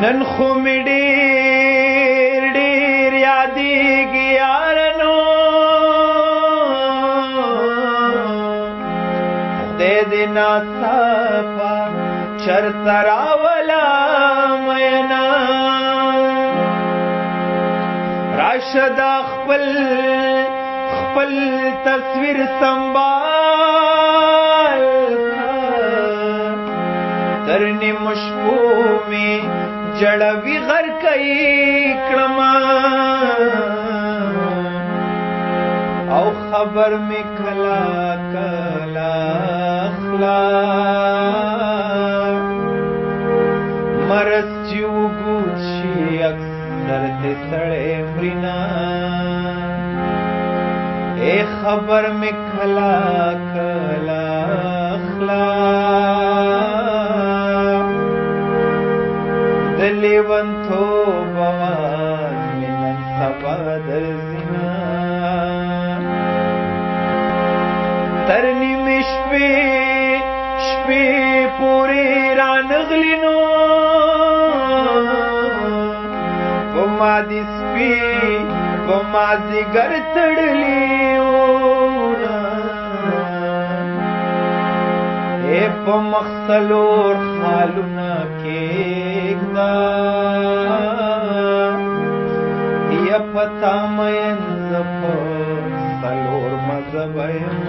نن خو مې ډېر ډېر یادېږي یارانو، خدای دې ناڅاپه چرته راولا مینا. راشه دا خپل خپل تصویر سنبال، تر نیمو شپو مې جړوي غر کوي کړمه، او خبر مې کلا کلا اخلا. مرض چې وګوت شي اکثر دې سړی مرینا، اے خبر مې کلا کلا اخلا. د لیونتوب اواز مې نن سبا درځینه، تر نیمې شپې شپې پورې رانغلي نو، په ما دې سپي په ما ځیګر تړلي وونه، ای په مخ څلور خالونه کېږده، یا په تا مین زه په څلور مذهبه یم،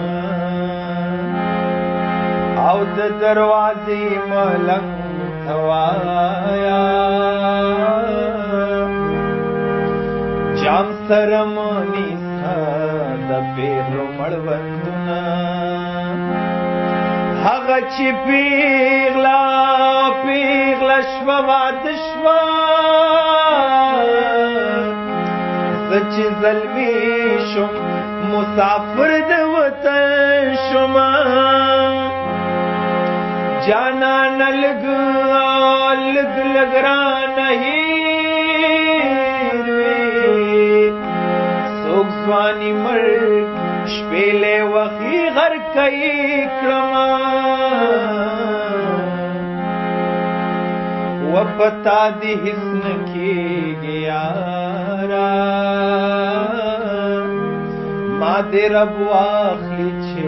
او د دروازې ملنګ ته وایا، جام سره مونیسه د پیغلو مړوندونه. هغه چې پیغله پیغله شوه واده شوه، زه چې زلمی شوم مسافر د وطن شوم. جانان لږ لږ لږ رانه هېر وې، څوک ځواني مرګ شپېلې وخي غر کوي کړمه، وپتا دې هیڅ نه کېږي یاره، ما دې رب واخلي چې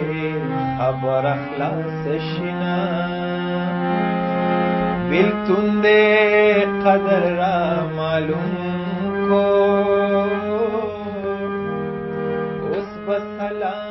خبره خلاصه شي نه. بیلتون دې قدر را معلوم کو، اوس به سلام